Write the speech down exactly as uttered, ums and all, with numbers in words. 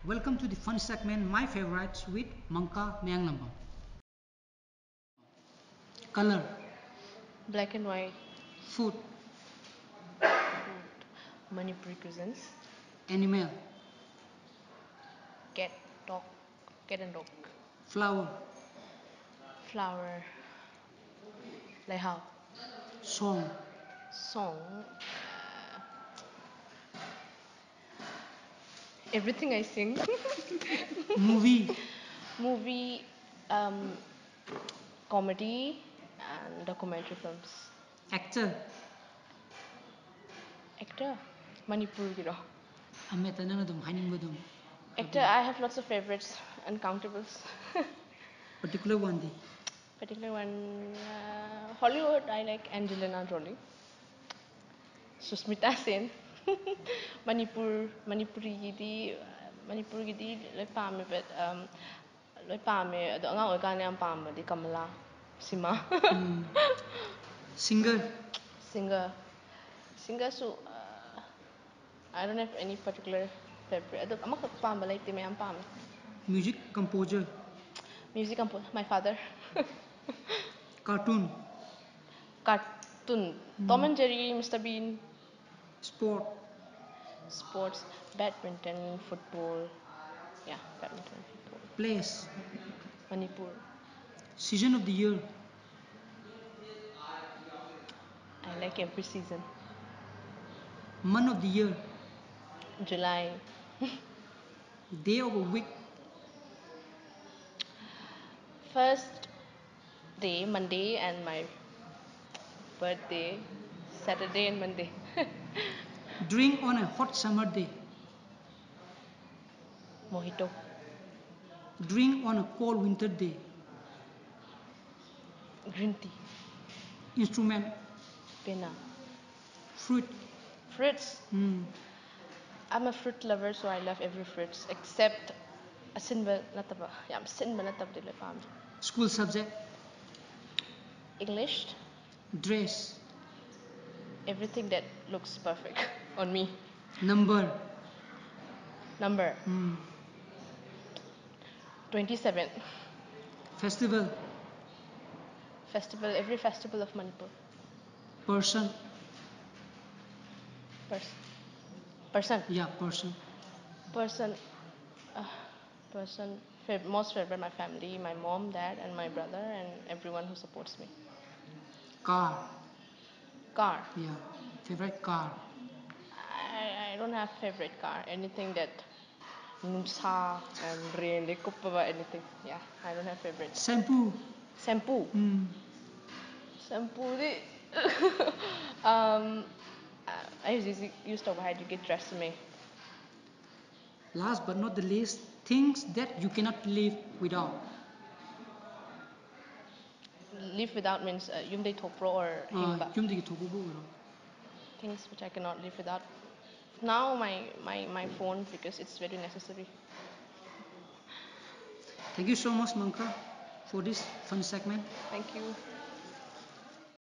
Welcome to the fun segment, My Favorites with Mangka Mayanglambam. Color, Black and white. Food, Manipuri cuisines. Animal, Cat, dog. Cat and dog. Flower, Flower. Leihau. Song, Song. Uh, everything I sing. Movie, Movie, um, comedy and documentary films. Actor, Actor? Manipurgiro. ꯑꯃꯦꯠꯇ ꯅꯪꯅ ꯑꯗꯨꯝ ꯍꯥꯏꯅꯤꯡꯕ ꯑꯗꯨꯝ. Actor, I have lots of favorites, uncountables. Particular one D? Particular one, uh, Hollywood, I like Angelina Jolie. Susmita Sen. Manipur, Manipuriꯒꯤꯗꯤ, ꯃꯅꯤꯄꯨꯔꯒꯤꯗꯤ ꯂꯣꯏ ꯄꯥꯝꯃꯦ, but, um, ꯂꯣꯏ ꯄꯥꯝꯃꯦ, ꯑꯗꯣ ꯑꯉꯥꯡ ꯑꯣꯏꯔꯤꯀꯥꯟꯗ ꯌꯥꯝ ꯄꯥꯝꯕꯗꯤ ꯀꯃꯂꯥ ꯁꯤꯃꯥ. Singer, Singer. Singerꯁꯨ, uh, I don't have any particular favorite. ꯑꯗꯣ ꯑꯃꯈꯛ ꯄꯥꯝꯕ ꯂꯩꯇꯦ, ꯃꯌꯥꯝ ꯄꯥꯝꯃꯦ. Music composer, Music composer, my father. Cartoon, Cartoon. Tom and Jerry, Mister Bean. Sport, Sports, badminton, football. Yeah, badminton, football. Place, Manipur. Season of the year, I like every season. Month of the year, July. Day of a week, First day, Monday, and my birthday, Saturday and Monday. Drink on a hot summer day, Mojito. Drink on a cold winter day, Green tea. Instrument, Pena. Fruit, Fruits. Mm. I'm a fruit lover, so I love every fruits except ꯑꯁꯤꯟꯕ ꯅꯠꯇꯕ, ꯌꯥꯝ ꯁꯤꯟꯕ ꯅꯠꯇꯕꯗꯤ ꯂꯣꯏ ꯄꯥꯝꯃꯦ. School subject, English. Dress, Everything that looks perfect on me. Number, Number Hmm. twenty-seven. Festival. Festival, every festival of Manipur. Person. Pers- person. Yeah, person. Person. Uh, person. Fav- most favorite, my family, my mom, dad, and my brother, and everyone who supports me. Car. Car. Yeah. Favorite car. I, I don't have favorite car. Anything that ꯅꯨꯡꯁꯥ and rain the ꯀꯨꯞꯄꯕ, anything. Yeah, I don't have favorite. Shampoo. Shampoo. Hmm. Shampoo D um, ꯑꯩ ꯍꯧꯖꯤꯛ ꯍꯧꯖꯤꯛ use ꯇꯧꯕ ꯍꯥꯏꯔꯗꯤ Tresemme. Last but not the least, things that you cannot live without. Live without means uh, ꯌꯨꯝꯗꯩ ꯊꯣꯛꯄ꯭ꯔꯣ or ꯑꯥ, ꯍꯤꯡꯕ? ꯌꯨꯝꯗꯒꯤ ꯊꯣꯛꯄꯕꯨ ꯑꯣꯏꯔꯣ. Things which I cannot live without. Now my, my, my phone, because it's very necessary. Thank you so much, Manka, for this fun segment. Thank you.